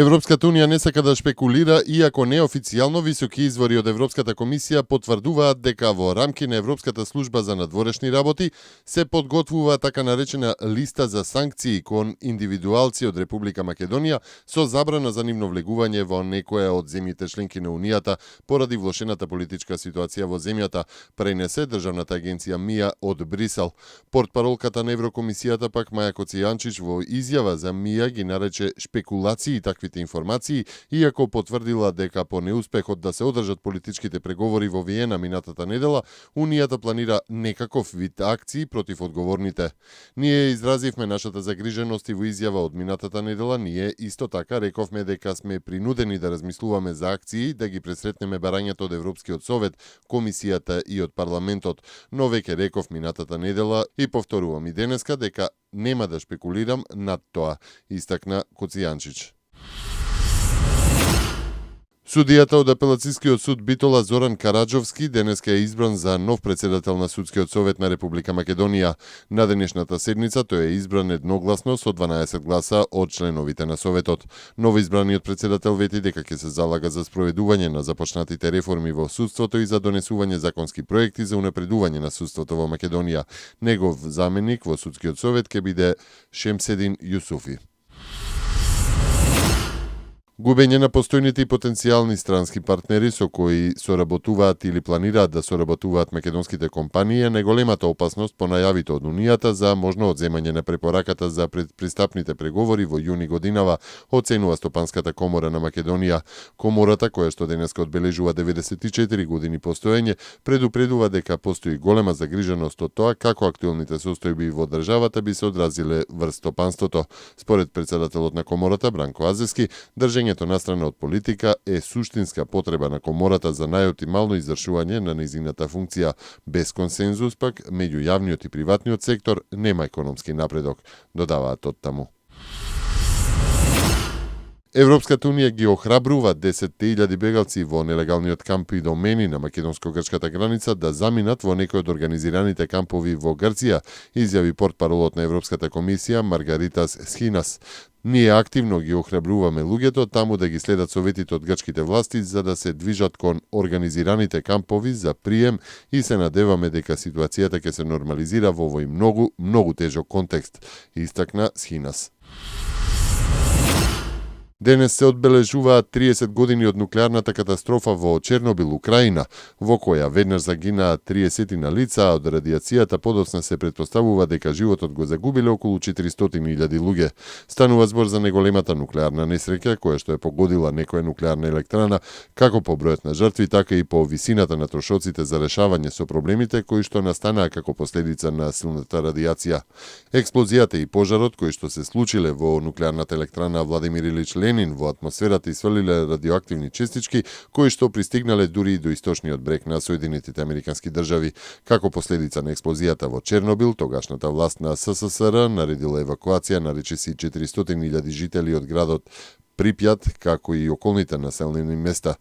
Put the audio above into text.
Европската унија не сака да шпекулира, иако неофицијално високи извори од Европската комисија потврдуваат дека во рамки на Европската служба за надворешни работи се подготвува така наречена листа за санкции кон индивидуалци од Република Македонија со забрана за нивно влегување во некоја од земјите членки на Унијата поради влошената политичка ситуација во земјата, пренесе државната агенција МИА од Брисел. Портпаролката на Еврокомисијата пак Маја Коцијанчич во изјава за МИА ги нарече шпекулации таквите информации, иако потврдила дека по неуспехот да се одржат политичките преговори во Виена минатата недела, Унијата планира некаков вид акции против одговорните. Ние изразивме нашата загриженост и во изјава од минатата недела, ние исто така рековме дека сме принудени да размислуваме за акции, да ги пресретнеме барањето од Европскиот совет, Комисијата и од парламентот, но веќе реков минатата недела и повторувам и денеска дека нема да шпекулирам над тоа, истакна Коцијанчич. Судијата од Апелацискиот суд Битола Зоран Караџовски денеска е избран за нов председател на Судскиот совет на Република Македонија. На денешната седница тој е избран едногласно со 12 гласа од членовите на советот. Новоизбраниот председател вети дека ќе се залага за спроведување на започнатите реформи во судството и за донесување законски проекти за унапредување на судството во Македонија. Негов заменик во Судскиот совет ќе биде Шемседин Јусуфи. Губење на постојните и потенцијални странски партнери со кои соработуваат или планираат да соработуваат македонските компании е најголемата опасност по најавите од Унијата за можно одземање на препораката за предпристапните преговори во јуни годинава, оценува Стопанската комора на Македонија. Комората, која што денеска одбележува 94 години постоење, предупредува дека постои голема загриженост од тоа како актуелните состојби во државата би се одразиле врз стопанството. Според председателот на комората Бранко Азески, држењето настрана од политика е суштинска потреба на комората за најоптимално извршување на нејзината функција. Без консензус пак меѓу јавниот и приватниот сектор нема економски напредок, додаваат од таму. Европската унија ги охрабрува 10.000 бегалци во нелегалниот камп и домени на македонско-грчката граница да заминат во некој од организираните кампови во Грција, изјави портпаролот на Европската комисија Маргаритас Схинас. Ние активно ги охрабруваме луѓето таму да ги следат советите од грчките власти за да се движат кон организираните кампови за прием и се надеваме дека ситуацијата ќе се нормализира во овој многу тежок контекст, истакна Схинас. Денес се одбележуваат 30 години од нуклеарната катастрофа во Чернобил, Украина, во која веднаш загинаа 30 лица, а од радиацијата подоцна се претпоставува дека животот го загубиле околу 400.000 луѓе. Станува збор за неголемата нуклеарна несреќа која што е погодила некоја нуклеарна електрана, како по бројот на жртви, така и по висината на трошоците за решавање со проблемите кои што настанаа како последица на силната радиација. Експлозијата и пожарот кои што се случиле во нуклеарната електрана Владимир Илич Ленин во атмосферата исфрлиле радиоактивни честички кои што пристигнале дури и до источниот брег на Соединетите Американски држави. Како последица на експлозијата во Чернобил, тогашната власт на СССР наредила евакуација на речиси 400.000 жители од градот Припјат, како и околните населени места.